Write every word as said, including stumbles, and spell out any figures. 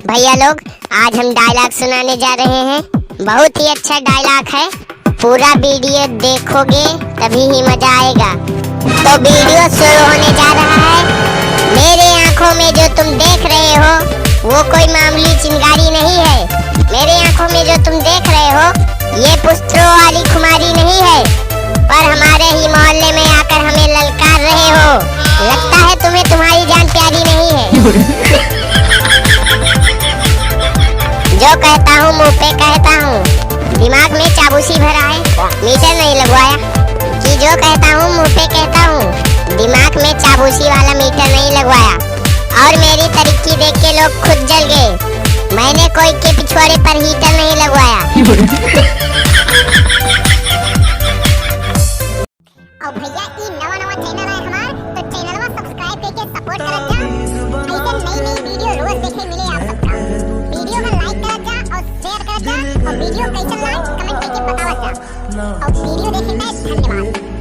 भैया लोग, आज हम डायलॉग सुनाने जा रहे हैं। बहुत ही अच्छा डायलॉग है, पूरा वीडियो देखोगे तभी ही मजा आएगा। तो वीडियो शुरू होने जा रहा है। मेरे आंखों में जो तुम देख रहे हो, वो कोई मामूली चिंगारी नहीं है। मेरे आंखों में जो तुम देख रहे हो, ये पुस्तरों वाली खुमारी नहीं है, पर हमारे ही मोहल्ले में आकर हमें ललकार रहे हो। लगता है तुम्हें तुम्हारी जान प्यारी नहीं है। जो कहता हूँ मुंह पे कहता हूँ, दिमाग में चाबूसी भरा है, मीटर नहीं लगवाया। कि जो कहता हूँ मुंह पे कहता हूँ, दिमाग में चाबूसी वाला मीटर नहीं लगवाया। और मेरी तरक्की देख के लोग खुद जल गए। मैंने कोई के पिछवाड़े पर हीटर नहीं लगवाया। और भैया, ई नवा नवा चैनल है हमार, तो चैनलवा सब्सक्राइब करके सपोर्ट करत जा। ऐसे नई नई वीडियो रोज देखे मिले आप सबका। वीडियो का लाइक करत जा और शेयर करत जा, और वीडियो कैसन लागे कमेंट करके बतावत जा। और वीडियो देखे के धन्यवाद।